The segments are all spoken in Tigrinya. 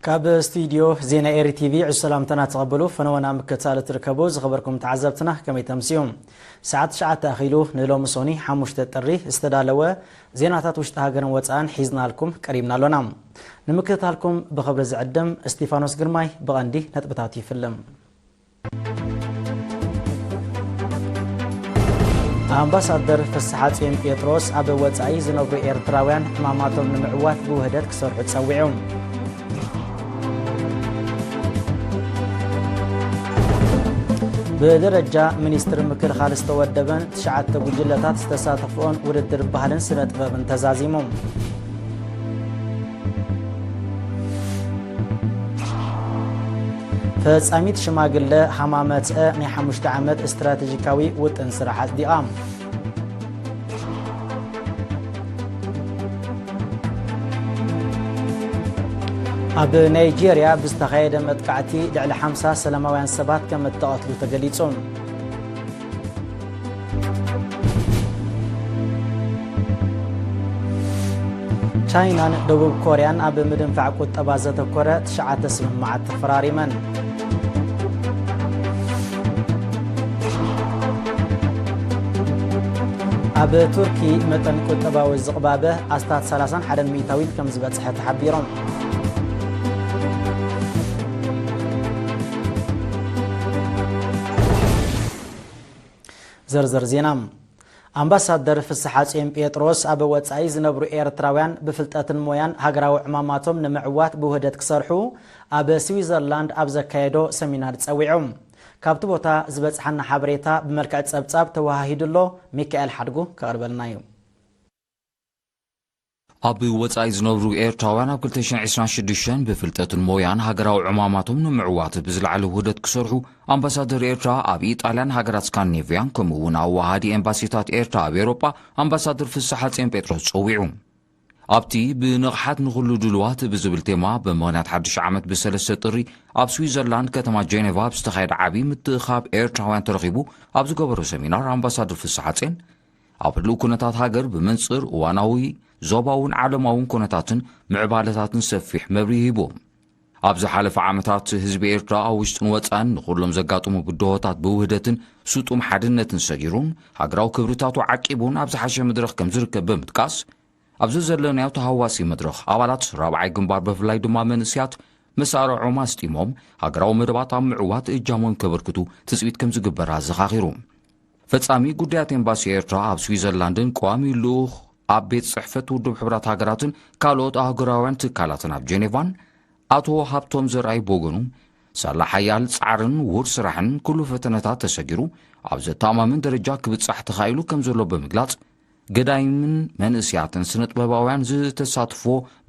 ካብ ስቱዲዮ ዜና ኤሪ ቲቪ ዕዙዝ ሰላምታና ተቐበሉ። ፈነወና ምክትታል ትርከቡ ዝኸበርኩም ተዓዘብትና ከመይ ተምስዩ? ሰዓት ትሽዓተ ኣኺሉ ንሎሚ ሶኒ ሓሙሽተ ጥሪ ዝተዳለወ ዜናታት ውሽጢ ሃገርን ወፃእን ሒዝናልኩም ቀሪብና ኣሎና። ንምክትታልኩም ብኽብሪ ዝዕድም እስቲፋኖስ ግርማይ። ብቐንዲ ነጥብታት ይፍልም። ኣምባሳደር ፍስሓጽዮን ጴጥሮስ ኣብ ወጻኢ ዝነብሩ ኤርትራውያን ዕማማቶም ንምዕዋት ብውህደት ክሰርሑ ጸዊዑ። ብደረጃ ሚኒስትሪ ምክልኻል ዝተወደበን ትሽዓተ ጉጅለታት ዝተሳተፍኦን ውድድር ባህልን ስነ ጥበብን ተዛዚሙ። ፈጻሚት ሽማግለ ሃማመትአ ናይ ሓሙሽተ ዓመት ስትራቴጂካዊ ውጥን ስራሕ ኣጽዲቓ። ኣብ ናይጄርያ ብዝተኻየደ መጥቃዕቲ ልዕሊ ሓምሳ ሰላማውያን ሰባት ከም እተቐትሉ ተገሊጹ። ቻይናን ደቡብ ኮርያን ኣብ ምድንፋዕ ቁጠባ ዘተኮረ ትሽዓተ ስምምዓት ተፈራሪመን። ኣብ ቱርኪ መጠን ቁጠባዊ ዝቕባበ ኣስታት ሰላሳን ሓደን ሚእታዊት ከም ዝበጽሐ ተሓቢሮም። ዝርዝር ዜና። ኣምባሳደር ፍስሓጽዮን ጴጥሮስ ኣብ ወጻኢ ዝነብሩ ኤርትራውያን ብፍልጠትን ሞያን ሃገራዊ ዕማማቶም ንምዕዋት ብውህደት ክሰርሑ ኣብ ስዊዘርላንድ ኣብ ዘካየዶ ሰሚናር ጸዊዑ። ካብቲ ቦታ ዝበጽሓና ሓበሬታ ብመልክዕ ጸብጻብ ተወሃሂዱ ኣሎ። ሚካኤል ሓድጉ ከቕርበልና እዩ። ኣብ ወጻኢ ዝነብሩ ኤርትራውያን ኣብ ክልተ ሽሕን ዕስራን ሽዱሽተን ብፍልጠትን ሞያን ሃገራዊ ዕማማቶም ንምዕዋት ብዝለዓለ ውህደት ክሰርሑ ኣምባሳደር ኤርትራ ኣብ ኢጣልያን ሃገራት ስካንዲኔቭያን ከምኡ እውን ኣዋሃዲ ኤምባሲታት ኤርትራ ኣብ ኤውሮጳ ኣምባሳደር ፍስሓጽዮን ጴጥሮስ ጸዊዑ። ኣብቲ ብንቕሓት ንኹሉ ድልዋት ብዝብል ቴማ ብምኽንያት ሓድሽ ዓመት ብሰለስተ ጥሪ ኣብ ስዊዘርላንድ ከተማ ጀኔቫ ኣብ ዝተኻየደ ዓቢ ምትእኻብ ኤርትራውያን ተረኺቡ ኣብ ዝገበሮ ሰሚናር ኣምባሳደር ፍስሓጽዮን ኣብ ህሉው ኩነታት ሃገር ብመንጽር እዋናዊ፣ ዞባውን ዓለማውን ኩነታትን ምዕባለታትን ሰፊሕ መብርሂ ሂቡ። ኣብ ዝሓለፈ ዓመታት ህዝቢ ኤርትራ ኣብ ውሽጥን ወጻእን ንኹሎም ዘጋጥሙ ብድሆታት ብውህደትን ስጡም ሓድነትን ሰጊሩን ሃገራዊ ክብርታቱ ዓቂቡን ኣብ ዝሓሸ መድረኽ ከም ዝርከብ ብምጥቃስ፣ ኣብዚ ዘለናዮ ተሃዋሲ መድረኽ ኣባላት ራብዓይ ግንባር ብፍላይ ድማ መንእስያት መሳርዖም ኣስጢሞም ሃገራዊ መደባት ኣብ ምዕዋት እጃሞም ከበርክቱ ትጽቢት ከም ዝግበር ኣዘኻኺሩ። ፈጻሚ ጉዳያት ኤምባሲ ኤርትራ ኣብ ስዊዘርላንድን ቀዋሚ ልኡኽ ኣብ ቤት ጽሕፈት ውድብ ሕቡራት ሃገራትን ካልኦት ኣህጉራውያን ትካላትን ኣብ ጀኔቫን ኣቶ ሃብቶም ዘርኣይ ብወገኑ፣ ሳላ ሓያል ጻዕርን ውር ስራሕን ኩሉ ፈተነታት ተሰጊሩ ኣብ ዘተኣማምን ደረጃ ክብጻሕ ተኻኢሉ ከም ዘሎ ብምግላጽ፣ ገዳይምን መንእስያትን ስነ ጥበባውያን ዝተሳትፎ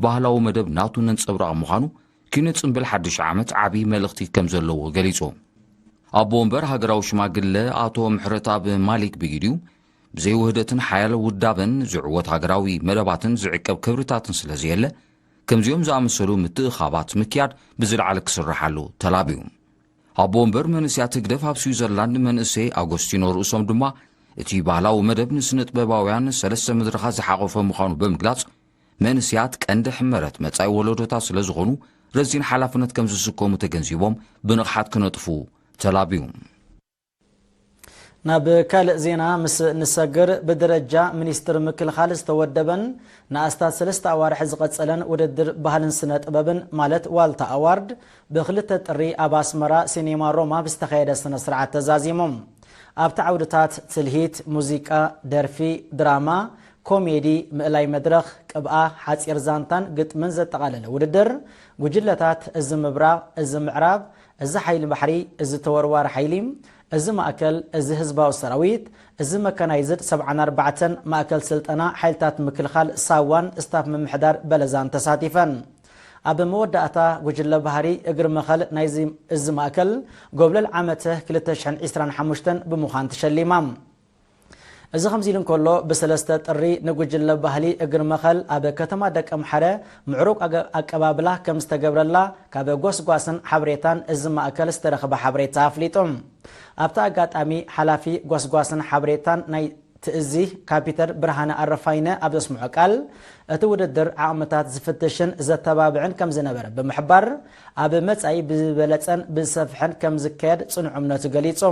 ባህላዊ መደብ ናቱ ነንጸብራቕ ምዃኑ ኪነ ጽምብል ሓድሽ ዓመት ዓቢ መልእኽቲ ከም ዘለዎ ገሊጹ። ኣቦ ወንበር ሃገራዊ ሽማግለ ኣቶ ምሕረተኣብ ማሊክ ብጊዲኡ፣ ብዘይ ውህደትን ሓያል ውዳበን ዝዕወት ሃገራዊ መደባትን ዝዕቀብ ክብርታትን ስለ ዘየለ፣ ከምዚኦም ዝኣመሰሉ ምትእኻባት ምክያድ ብዝለዓለ ክስርሓሉ ተላብዩ። ኣቦ ወንበር መንእስያት ህግደፍ ኣብ ስዊዘርላንድ መንእሰይ ኣጎስቲኖ ርእሶም ድማ፣ እቲ ባህላዊ መደብ ንስነ ጥበባውያን ሰለስተ መድረኻት ዝሓቖፈ ምዃኑ ብምግላጽ፣ መንእስያት ቀንዲ ሕመረት መጻኢ ወለዶታት ስለ ዝኾኑ፣ ረዚን ሓላፍነት ከም ዝስከሙ ተገንዚቦም ብንቕሓት ክነጥፉ ተላብዩ። ናብ ካልእ ዜና ምስ ንሰግር፣ ብደረጃ ሚኒስትር ምክልኻል ዝተወደበን ንኣስታት ሰለስተ ኣዋርሕ ዝቐጸለን ውድድር ባህልን ስነ ጥበብን ማለት ዋልታ ኣዋርድ ብክልተ ጥሪ ኣብ ኣስመራ ሲኔማ ሮማ ብዝተኻየደ ስነ ስርዓት ተዛዚሙ። ኣብቲ ዓውድታት ትልሂት፣ ሙዚቃ፣ ደርፊ፣ ድራማ፣ ኮሜዲ፣ ምእላይ መድረኽ፣ ቅብኣ፣ ሓጺር ዛንታን ግጥምን ዘጠቓለለ ውድድር፣ ጉጅለታት እዚ ምብራቕ፣ እዚ ምዕራብ፣ እዚ ሓይሊ ባሕሪ፣ እዚ ተወርዋሪ ሓይሊ፣ እዚ ማእከል፣ እዚ ህዝባዊ ሰራዊት፣ እዚ መካናይዝድ ሰብዓን ኣርባዕተን ማእከል ስልጠና ሓይልታት ምክልኻል ሳዋን ስታፍ ምምሕዳር በለዛን ተሳቲፈን። ኣብ መወዳእታ ጉጅለ ባህሪ እግሪ መኸል ናይዚ እዚ ማእከል ጎብለል ዓመተ ክልተ ሽሕን ዕስራን ሓሙሽተን ብምዃን ተሸሊማ። እዚ ከምዚ ኢሉ እንከሎ፣ ብሰለስተ ጥሪ ንጉጅለ ባህሊ እግሪ መኸል ኣብ ከተማ ደቀምሓረ ምዕሩግ ኣገ-፣ ኣቀባብላ ከም ዝተገብረላ ካብ ጎስጓስን ሓበሬታን እዚ ማእከል ዝተረኽበ ሓበሬታ ኣፍሊጡ። ኣብቲ ኣጋጣሚ፣ ሓላፊ ጎስጓስን ሓበሬታን ናይ ትእዚ ካፒተን ብርሃነ ኣረፋይነ ኣብ ዘስምዖ ቃል፣ እቲ ውድድር ዓቕምታት ዝፍትሽን ዘተባብዕን ከም ዝነበረ ብምሕባር፣ ኣብ መጻኢ ብዝበለጸን ብዝሰፍሐን ከም ዝካየድ ጽኑዕ እምነቱ ገሊጹ።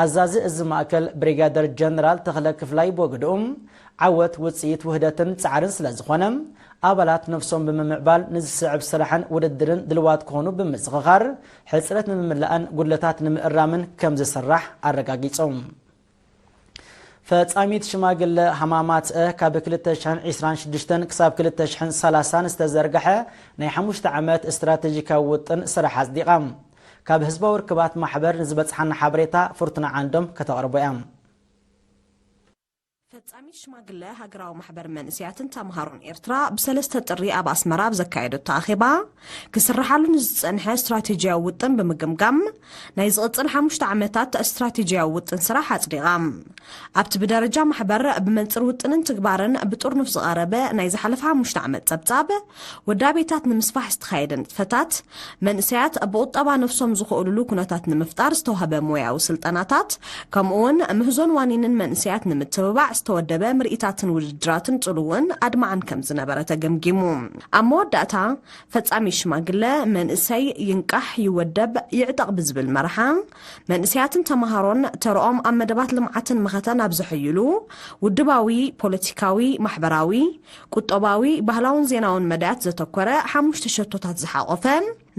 ኣዛዚ እዚ ማእከል ብሪጋደር ጀነራል ተኽለ ክፍላይ ብወግድኡ፣ ዓወት ውጽኢት ውህደትን ጻዕርን ስለ ዝኾነ፣ ኣባላት ነፍሶም ብምምዕባል ንዝስዕብ ስራሕን ውድድርን ድልዋት ክኾኑ ብምዝኽኻር፣ ሕጽረት ንምምላእን ጉድለታት ንምእራምን ከም ዝስራሕ ኣረጋጊጾም። ፈጻሚት ሽማግለ ሃማማትአ ካብ ክልተ ሽሕን ዕስራን ሽዱሽተን ክሳብ ክልተ ሽሕን ሰላሳን ዝተዘርግሐ ናይ ሓሙሽተ ዓመት ስትራቴጂካዊ ውጥን ስራሕ ኣጽዲቓ። ካብ ህዝባዊ ርክባት ማሕበር ንዝበጽሓና ሓበሬታ ፍርቱና ዓንዶም ከተቕርቦ እያ። ፈጻሚት ሽማግለ ሃገራዊ ማሕበር መንእሰያትን ተምሃሮን ኤርትራ ብሰለስተ ጥሪ ኣብ ኣስመራ ኣብ ዘካየደቶ ኣኼባ፣ ክስርሓሉ ንዝጸንሐ ስትራቴጂያዊ ውጥን ብምግምጋም፣ ናይ ዝቕጽል ሓሙሽተ ዓመታት ስትራቴጂያዊ ውጥን ስራሕ ኣጽዲቓ። ኣብቲ ብደረጃ ማሕበር ብመንጽር ውጥንን ትግባርን ብጥርኑፍ ዝቐረበ ናይ ዝሓለፈ ሓሙሽተ ዓመት ጸብጻብ፣ ውዳቤታት ንምስፋሕ ዝተኻየደ ንጥፈታት፣ መንእሰያት ብቑጠባ ነፍሶም ዝኽእሉሉ ኩነታት ንምፍጣር ዝተዋህበ ሞያዊ ስልጠናታት፣ ከምኡውን ምህዞን ዋኒንን መንእሰያት ንምትብባዕ ዝተወደበ ምርኢታትን ውድድራትን ጽሉውን ኣድማዕን ከም ዝነበረ ተገምጊሙ። ኣብ መወዳእታ፣ ፈጻሚ ሽማግለ መንእሰይ ይንቃሕ፣ ይወደብ፣ ይዕጠቕ ብዝብል መርሓ፣ መንእሰያትን ተምሃሮን ተርኦም ኣብ መደባት ልምዓትን መኸተን ኣብ ዘሐይሉ፣ ውድባዊ፣ ፖለቲካዊ፣ ማሕበራዊ፣ ቁጠባዊ፣ ባህላውን ዜናውን መዳያት ዘተኮረ ሓሙሽተ ሸቶታት ዝሓቖፈ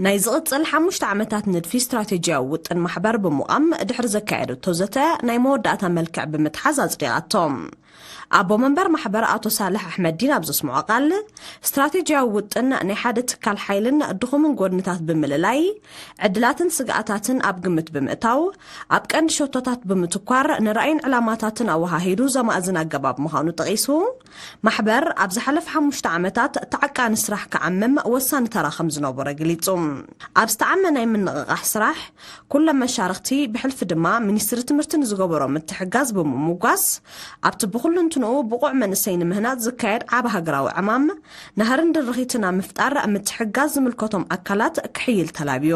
ናይ ዝቕጽል ሓሙሽተ ዓመታት ንድፊ ስትራቴጂያዊ ውጥን ማሕበር ብምቋም ድሕሪ ዘካየደቶ ዘተ ናይ መወዳእታ መልክዕ ብምትሓዝ ኣጽዲቓቶ። ኣቦ መንበር ማሕበር ኣቶ ሳልሕ ኣሕመዲን ኣብ ዘስምዖ ቃል፣ ስትራቴጂያዊ ውጥን ናይ ሓደ ትካል ሓይልን ድኹምን ጎድንታት ብምልላይ፣ ዕድላትን ስግኣታትን ኣብ ግምት ብምእታው፣ ኣብ ቀንዲ ሸቶታት ብምትኳር ንራእይን ዕላማታትን ኣወሃሂዱ ዘማእዝን ኣገባብ ምዃኑ ጠቒሱ፣ ማሕበር ኣብ ዝሓለፈ ሓሙሽተ ዓመታት ተዓቃኒ ስራሕ ክዓምም ወሳኒ ተራ ከም ዝነበሮ ገሊጹ። ኣብ ዝተዓመ ናይ ምንቕቓሕ ስራሕ፣ ኩሎም መሻርኽቲ ብሕልፊ ድማ ሚኒስትሪ ትምህርቲ ንዝገበሮ ምትሕጋዝ ብምምጓስ፣ ኣብቲ ብኹሉ እንትንኡ ብቑዕ መንእሰይ ንምህናጽ ዝካየድ ዓቢ ሃገራዊ ዕማም፣ ናህርን ድርኺትን ኣብ ምፍጣር ምትሕጋዝ ዝምልከቶም ኣካላት ክሕይል ተላብዩ።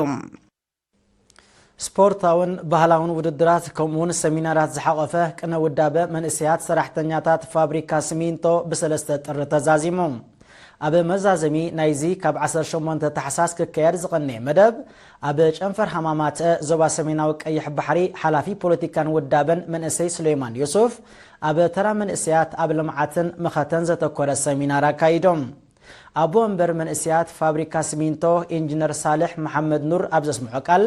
ስፖርታውን ባህላውን ውድድራት ከምኡውን ሰሚናራት ዝሓቖፈ ቅነ ውዳበ መንእሰያት ሰራሕተኛታት ፋብሪካ ሲሚንቶ ብሰለስተ ጥሪ ተዛዚሙ። ኣብ መዛዘሚ ናይዚ ካብ ዓሰርተ ሸሞንተ ታሕሳስ ክካየድ ዝቐነየ መደብ፣ ኣብ ጨንፈር ሃማማትአ ዞባ ሰሜናዊ ቀይሕ ባሕሪ ሓላፊ ፖለቲካን ውዳበን መንእሰይ ሱሌማን ዮሱፍ፣ ኣብ ተራ መንእሰያት ኣብ ልምዓትን መኸተን ዘተኮረ ሰሚናር ኣካይዶም። ኣቦ ወንበር መንእሰያት ፋብሪካ ሲሚንቶ ኢንጂነር ሳልሕ መሓመድ ኑር ኣብ ዘስምዖ ቃል፣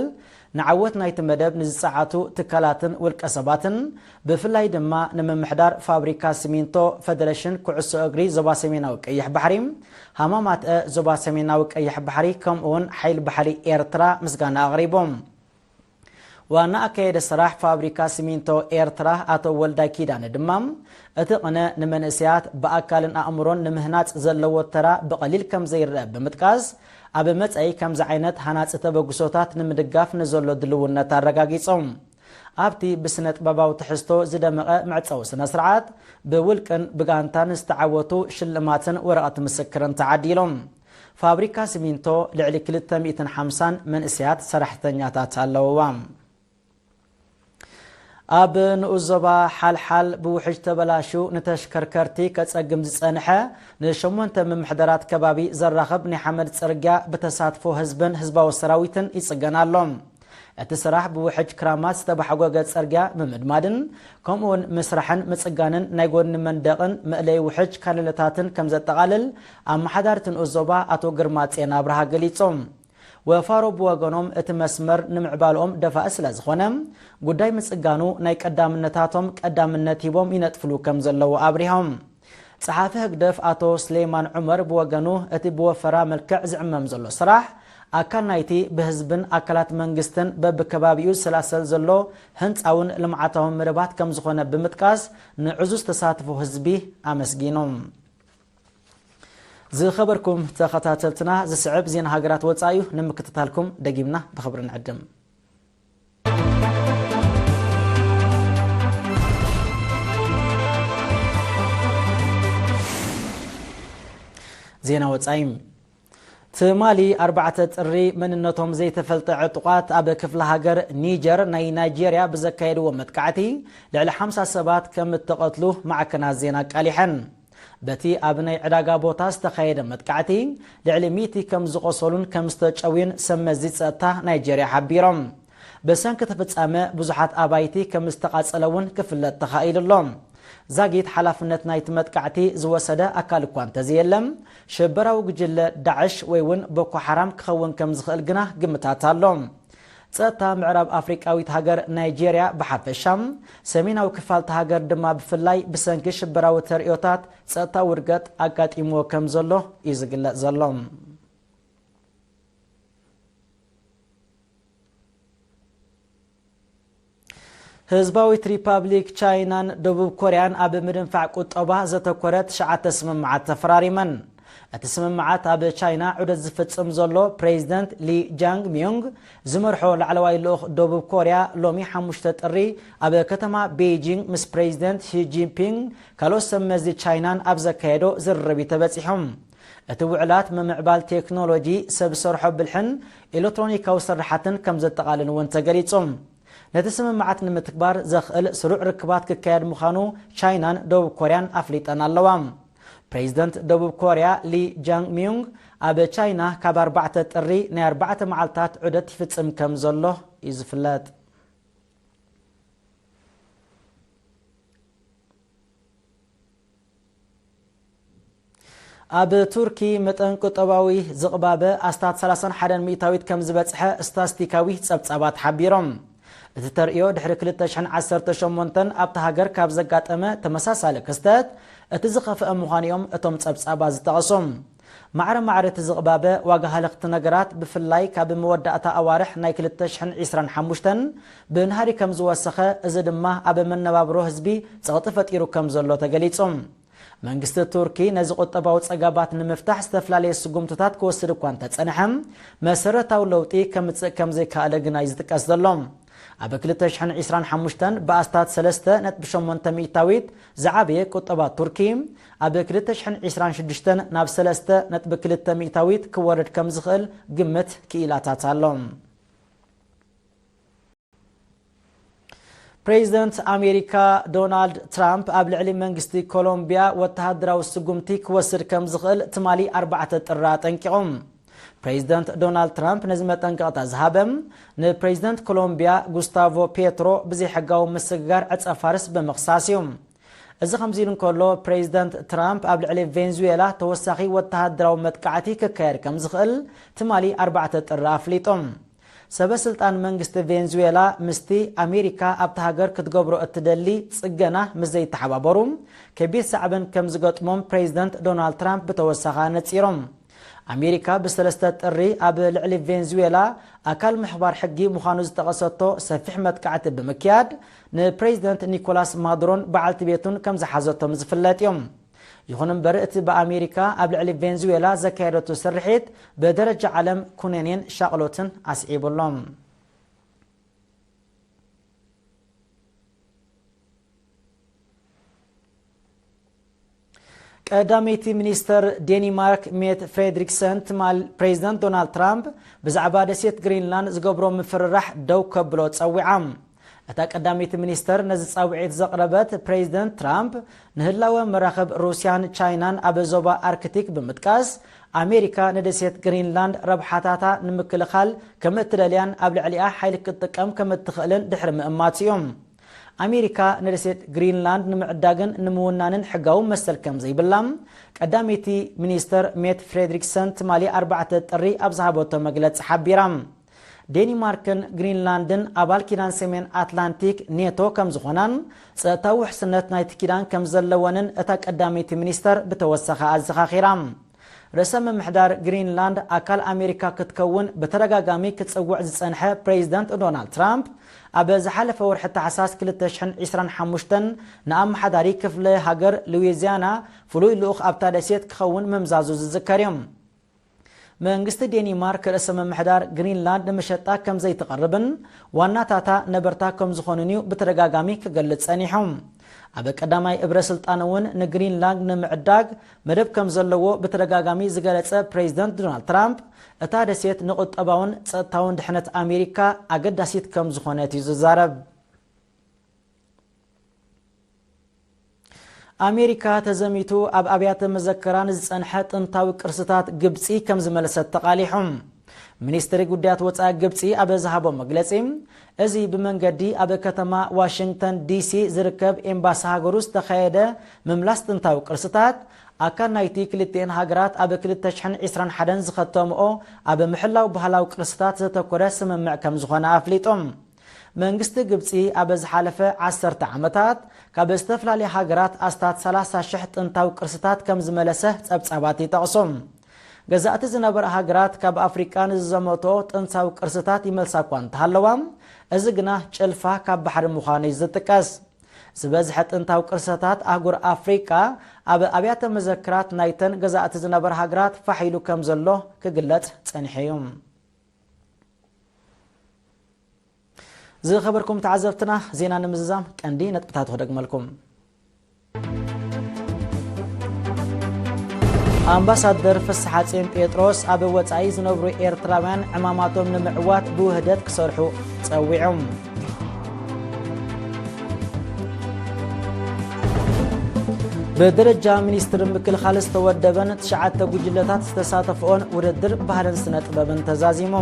ንዓወት ናይቲ መደብ ንዝጸዓቱ ትካላትን ውልቀ ሰባትን፣ ብፍላይ ድማ ንምምሕዳር ፋብሪካ ሲሚንቶ፣ ፈደረሽን ኩዕሶ እግሪ ዞባ ሰሜናዊ ቀይሕ ባሕሪ፣ ሃማማትአ ዞባ ሰሜናዊ ቀይሕ ባሕሪ፣ ከምኡውን ሓይሊ ባሕሪ ኤርትራ ምስጋና ኣቕሪቦም። ዋና ኣካየደ ስራሕ ፋብሪካ ሲሚንቶ ኤርትራ ኣቶ ወልዳይ ኪዳነ ድማ፣ እቲ ቅነ ንመንእሰያት ብኣካልን ኣእምሮን ንምህናጽ ዘለዎ ተራ ብቐሊል ከም ዘይረአ ብምጥቃስ፣ ኣብ መጻኢ ከምዚ ዓይነት ሃናጺ ተበግሶታት ንምድጋፍ ንዘሎ ድልውነት ኣረጋጊጾም። ኣብቲ ብስነ ጥበባዊ ትሕዝቶ ዝደመቐ መዕጸዊ ስነ ስርዓት፣ ብውልቅን ብጋንታን ዝተዓወቱ ሽልማትን ወረቐት ምስክርን ተዓዲሎም። ፋብሪካ ሲሚንቶ ልዕሊ ክልተ ሚእትን ሓምሳን መንእሰያት ሰራሕተኛታት ኣለውዋ። ኣብ ንኡስ ዞባ ሓልሓል ብውሕጅ ተበላሹ ንተሽከርከርቲ ከጸግም ዝጸንሐ ንሸሞንተ ምምሕዳራት ከባቢ ዘራኽብ ናይ ሓመድ ጽርግያ ብተሳትፎ ህዝብን ህዝባዊ ሰራዊትን ይጽገን ኣሎ። እቲ ስራሕ ብውሕጅ ክራማት ዝተባሕጎገ ጽርግያ ብምድማድን ከምኡውን ምስራሕን ምጽጋንን ናይ ጎድኒ መንደቕን መእለይ ውሕጅ ካለለታትን ከም ዘጠቓልል ኣመሓዳሪ እቲ ንኡስ ዞባ ኣቶ ግርማ ጼና ኣብርሃ ገሊጾም። ወፋሮ ብወገኖም፣ እቲ መስመር ንምዕባለኦም ደፋኢ ስለ ዝኾነ፣ ጉዳይ ምጽጋኑ ናይ ቀዳምነታቶም ቀዳምነት ሂቦም ይነጥፍሉ ከም ዘለዉ ኣብሪሆም። ጸሓፊ ህግደፍ ኣቶ ስሌማን ዑመር ብወገኑ፣ እቲ ብወፈራ መልክዕ ዝዕመም ዘሎ ስራሕ፣ ኣካል ናይቲ ብህዝብን ኣካላት መንግስትን በብከባቢኡ ዝሰላሰል ዘሎ ህንጻውን ልምዓታውን መደባት ከም ዝኾነ ብምጥቃስ፣ ንዕዙዝ ተሳትፎ ህዝቢ ኣመስጊኑ። ዝኸበርኩም ተኸታተልትና፣ ዝስዕብ ዜና ሃገራት ወጻኢ እዩ። ንምክትታልኩም ደጊምና ብኽብሪ ንዕድም። ዜና ወጻኢ። ትማሊ ኣርባዕተ ጥሪ መንነቶም ዘይተፈልጠ ዕጡቓት ኣብ ክፍለ ሃገር ኒጀር ናይ ናይጄርያ ብዘካየድዎ መጥቃዕቲ ልዕሊ ሓምሳ ሰባት ከም እተቐትሉ ማዕከናት ዜና ኣቃሊሐን። በቲ ኣብ ናይ ዕዳጋ ቦታ ዝተኻየደ መጥቃዕቲ ልዕሊ ሚእቲ ከም ዝቖሰሉን ከም ዝተጨውዩን ሰብ መዚ ጸጥታ ናይጄርያ ሓቢሮም። ብሰንኪ እቲ ፍጻመ ብዙሓት ኣባይቲ ከም ዝተቓጸለ እውን ክፍለጥ ተኻኢሉ ኣሎ። ዛጊት ሓላፍነት ናይቲ መጥቃዕቲ ዝወሰደ ኣካል እኳ እንተዘየለ፣ ሽበራዊ ጉጅለ ዳዕሽ ወይ እውን ቦኮ ሓራም ክኸውን ከም ዝኽእል ግና ግምታት ኣሎ። ጸጥታ ምዕራብ ኣፍሪቃዊት ሃገር ናይጄርያ ብሓፈሻ፣ ሰሜናዊ ክፋል እታ ሃገር ድማ ብፍላይ ብሰንኪ ሽበራዊ ተርእዮታት ጸጥታ ውድቀት ኣጋጢምዎ ከም ዘሎ እዩ ዝግለጽ ዘሎ። ህዝባዊት ሪፓብሊክ ቻይናን ደቡብ ኮርያን ኣብ ምድንፋዕ ቁጠባ ዘተኮረ ትሽዓተ ስምምዓት ተፈራሪመን። እቲ ስምምዓት ኣብ ቻይና ዑደት ዝፍጽም ዘሎ ፕሬዚደንት ሊ ጃንግ ሚዮንግ ዝመርሖ ላዕለዋይ ልኡኽ ደቡብ ኮርያ ሎሚ ሓሙሽተ ጥሪ ኣብ ከተማ ቤይጂንግ ምስ ፕሬዚደንት ሺ ጂንፒንግ ካልኦት ሰብ መዚ ቻይናን ኣብ ዘካየዶ ዝርርብ እዩ ተበጺሖም። እቲ ውዕላት ምምዕባል ቴክኖሎጂ፣ ሰብ ሰርሖ ብልሕን ኤሌክትሮኒካዊ ስርሓትን ከም ዘጠቓልል እውን ተገሊጹ። ነቲ ስምምዓት ንምትግባር ዘኽእል ስሩዕ ርክባት ክካየድ ምዃኑ ቻይናን ደቡብ ኮርያን ኣፍሊጠን ኣለዋ። ፕሬዚደንት ደቡብ ኮርያ ሊ ጃንግ ሚዩንግ ኣብ ቻይና ካብ ኣርባዕተ ጥሪ ናይ ኣርባዕተ መዓልታት ዑደት ይፍጽም ከም ዘሎ እዩ ዝፍለጥ። ኣብ ቱርኪ መጠን ቁጠባዊ ዝቕባበ ኣስታት ሰላሳን ሓደን ሚእታዊት ከም ዝበጽሐ ስታስቲካዊ ጸብጻባት ሓቢሮም። እቲ ተርእዮ ድሕሪ ክልተ ሽሕን ዓሰርተ ሸሞንተን ኣብታ ሃገር ካብ ዘጋጠመ ተመሳሳሊ ክስተት እቲ ዝኸፍአ ምዃኑ እዮም እቶም ጸብጻባት ዝጠቐሱ። ማዕረ ማዕረ እቲ ዝቕባበ ዋጋ ሃለኽቲ ነገራት ብፍላይ ካብ መወዳእታ ኣዋርሕ ናይ ክልተ ሽሕን ዕስራን ሓሙሽተን ብናህሪ ከም ዝወሰኸ፣ እዚ ድማ ኣብ መነባብሮ ህዝቢ ጸቕጢ ፈጢሩ ከም ዘሎ ተገሊጹ። መንግስቲ ቱርኪ ነዚ ቁጠባዊ ጸገማት ንምፍታሕ ዝተፈላለየ ስጉምትታት ክወስድ እኳ እንተጸንሐ፣ መሰረታዊ ለውጢ ከምጽእ ከም ዘይከኣለ ግና እዩ ዝጥቀስ ዘሎ። ኣብ ክልተ ሽሕን ዕስራን ሓሙሽተን ብኣስታት ሰለስተ ነጥቢ ሸሞንተ ሚእታዊት ዝዓበየ ቁጠባ ቱርኪ፣ ኣብ ክልተ ሽሕን ዕስራን ሽዱሽተን ናብ ሰለስተ ነጥቢ ክልተ ሚእታዊት ክወርድ ከም ዝኽእል ግምት ክኢላታት ኣሎ። ፕሬዚደንት ኣሜሪካ ዶናልድ ትራምፕ ኣብ ልዕሊ መንግስቲ ኮሎምቢያ ወተሃደራዊ ስጉምቲ ክወስድ ከም ዝኽእል ትማሊ ኣርባዕተ ጥሪ ኣጠንቂቖም። ፕሬዚደንት ዶናልድ ትራምፕ ነዚ መጠንቀቕታ ዝሃበ ንፕሬዚደንት ኮሎምቢያ ጉስታቮ ፔትሮ ብዘይሕጋዊ ምስግጋር ዕጸ ፋርስ ብምኽሳስ እዩ። እዚ ከምዚ ኢሉ እንከሎ፣ ፕሬዚደንት ትራምፕ ኣብ ልዕሊ ቬንዙዌላ ተወሳኺ ወተሃደራዊ መጥቃዕቲ ክካየድ ከም ዝኽእል ትማሊ ኣርባዕተ ጥሪ ኣፍሊጦም። ሰበ ስልጣን መንግስቲ ቬንዙዌላ ምስቲ ኣሜሪካ ኣብታ ሃገር ክትገብሮ እትደሊ ጽገና ምስ ዘይተሓባበሩ፣ ከቢድ ሳዕበን ከም ዝገጥሞም ፕሬዚደንት ዶናልድ ትራምፕ ብተወሳኺ ኣነጺሮም። ኣሜሪካ ብሰለስተ ጥሪ ኣብ ልዕሊ ቬንዙዌላ ኣካል ምኽባር ሕጊ ምዃኑ ዝጠቐሰቶ ሰፊሕ መጥቃዕቲ ብምክያድ፣ ንፕሬዚደንት ኒኮላስ ማዱሮን በዓልቲ ቤቱን ከም ዝሓዘቶም ዝፍለጥ እዮም። ይኹን እምበር፣ እቲ ብኣሜሪካ ኣብ ልዕሊ ቬንዙዌላ ዘካየደቱ ስርሒት ብደረጃ ዓለም ኩነኔን ሻቕሎትን ኣስዒቡ ኣሎ። ቀዳመይቲ ሚኒስተር ዴኒማርክ ሜት ፍሬድሪክሰን ትማል ፕሬዚደንት ዶናልድ ትራምፕ ብዛዕባ ደሴት ግሪንላንድ ዝገብሮ ምፍርራሕ ደው ከብሎ ጸዊዓ። እታ ቀዳመይቲ ሚኒስተር ነዚ ጻውዒት ዘቕረበት ፕሬዚደንት ትራምፕ ንህላወ መራኽብ ሩስያን ቻይናን ኣብ ዞባ ኣርክቲክ ብምጥቃስ፣ ኣሜሪካ ንደሴት ግሪንላንድ ረብሓታታ ንምክልኻል ከም እትደልያን ኣብ ልዕሊኣ ሓይሊ ክትጥቀም ከም እትኽእልን ድሕሪ ምእማት እዩ። ኣሜሪካ ንደሴት ግሪንላንድ ንምዕዳግን ንምውናንን ሕጋዊ መሰል ከም ዘይብላ ቀዳመይቲ ሚኒስተር ሜት ፍሬድሪክሰን ትማሊ ኣርባዕተ ጥሪ ኣብ ዝሃበቶ መግለጺ ሓቢራ። ዴኒማርክን ግሪንላንድን ኣባል ኪዳን ሰሜን ኣትላንቲክ ኔቶ ከም ዝኾናን ጸጥታዊ ውሕስነት ናይቲ ኪዳን ከም ዘለወንን እታ ቀዳመይቲ ሚኒስተር ብተወሳኺ ኣዘኻኺራ። ርእሰ ምምሕዳር ግሪንላንድ ኣካል ኣሜሪካ ክትከውን ብተደጋጋሚ ክጽውዕ ዝጸንሐ ፕሬዚደንት ዶናልድ ትራምፕ፣ ኣብ ዝሓለፈ ወርሒ ታሕሳስ ክልተ ሽሕን ዕስራን ሓሙሽተን ንኣመሓዳሪ ክፍለ ሃገር ሉዊዚያና ፍሉይ ልኡኽ ኣብታ ደሴት ክኸውን ምምዛዙ ዝዝከር እዩ። መንግስቲ ዴኒማርክ ርእሰ ምምሕዳር ግሪንላንድ ንምሸጣ ከም ዘይትቐርብን ዋናታታ ነበርታ ከም ዝኾኑን እዩ ብተደጋጋሚ ክገልጽ ጸኒሑ። ኣብ ቀዳማይ እብረ ስልጣን እውን ንግሪንላንድ ንምዕዳግ መደብ ከም ዘለዎ ብተደጋጋሚ ዝገለጸ ፕሬዚደንት ዶናልድ ትራምፕ፣ እታ ደሴት ንቁጠባውን ጸጥታውን ድሕነት ኣሜሪካ ኣገዳሲት ከም ዝኾነት እዩ ዝዛረብ። ኣሜሪካ ተዘሚቱ ኣብ ኣብያተ መዘከራን ዝጸንሐ ጥንታዊ ቅርስታት ግብጺ ከም ዝመለሰት ተቓሊሑ። ሚኒስትሪ ጉዳያት ወጻኢ ግብጺ ኣብ ዝሃቦ መግለጺ፣ እዚ ብመንገዲ ኣብ ከተማ ዋሽንግተን ዲሲ ዝርከብ ኤምባሲ ሃገሩ ዝተኻየደ ምምላስ ጥንታዊ ቅርስታት፣ ኣካል ናይቲ ክልቲኤን ሃገራት ኣብ ክልተ ሽሕን ዕስራን ሓደን ዝኸተምኦ ኣብ ምሕላው ባህላዊ ቅርስታት ዘተኮረ ስምምዕ ከም ዝኾነ ኣፍሊጡ። መንግስቲ ግብጺ ኣብ ዝሓለፈ ዓሰርተ ዓመታት ካብ ዝተፈላለያ ሃገራት ኣስታት ሰላሳ ሽሕ ጥንታዊ ቅርስታት ከም ዝመለሰ ጸብጻባት ይጠቕሱ። ገዛእቲ ዝነበራ ሃገራት ካብ ኣፍሪቃ ንዝዘመቶ ጥንታዊ ቅርስታት ይመልሳ እኳ እንተሃለዋ፣ እዚ ግና ጭልፋ ካብ ባሕሪ ምዃኑ እዩ ዝጥቀስ። ዝበዝሐ ጥንታዊ ቅርስታት ኣህጉር ኣፍሪቃ ኣብ ኣብያተ መዘክራት ናይተን ገዛእቲ ዝነበራ ሃገራት ፋሕ ኢሉ ከም ዘሎ ክግለጽ ጸኒሑ እዩ። ዝኸበርኩም ተዓዘብትና፣ ዜና ንምዝዛም ቀንዲ ነጥብታት ክደግመልኩም። ኣምባሳደር ፍስሓጽዮን ጴጥሮስ ኣብ ወጻኢ ዝነብሩ ኤርትራውያን ዕማማቶም ንምዕዋት ብውህደት ክሰርሑ ጸዊዖም። ብደረጃ ሚኒስትሪ ምክልኻል ዝተወደበን ትሽዓተ ጉጅለታት ዝተሳተፍኦን ውድድር ባህልን ስነ ጥበብን ተዛዚሙ።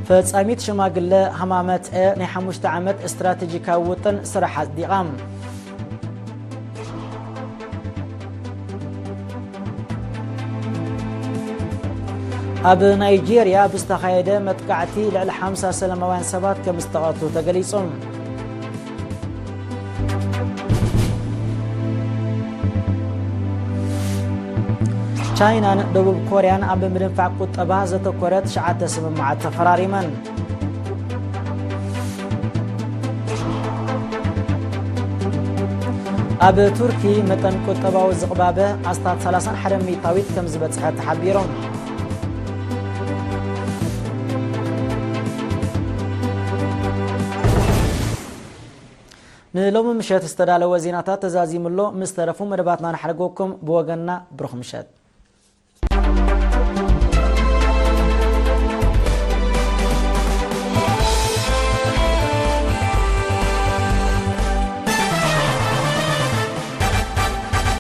ፈጻሚት ሽማግለ ሃማመት ናይ ሓሙሽተ ዓመት ስትራቴጂካዊ ውጥን ስራሕ ኣጽዲቓ። ኣብ ናይጄርያ ብዝተኻየደ መጥቃዕቲ ልዕሊ ሓምሳ ሰላማውያን ሰባት ከም ዝተቐትሉ ተገሊጹ። ቻይናን ደቡብ ኮርያን ኣብ ምድንፋዕ ቁጠባ ዘተኮረ ትሽዓተ ስምምዓት ተፈራሪመን። ኣብ ቱርኪ መጠን ቁጠባዊ ዝቕባበ ኣስታት ሰላሳን ሓደን ሚእታዊት ከም ዝበጽሐ ተሓቢሩ። ንሎሚ ምሸት ዝተዳለወ ዜናታት ተዛዚሙ ኣሎ። ምስ ተረፉ መደባትና ንሓድገኩም። ብወገንና ብሩኽ ምሸት።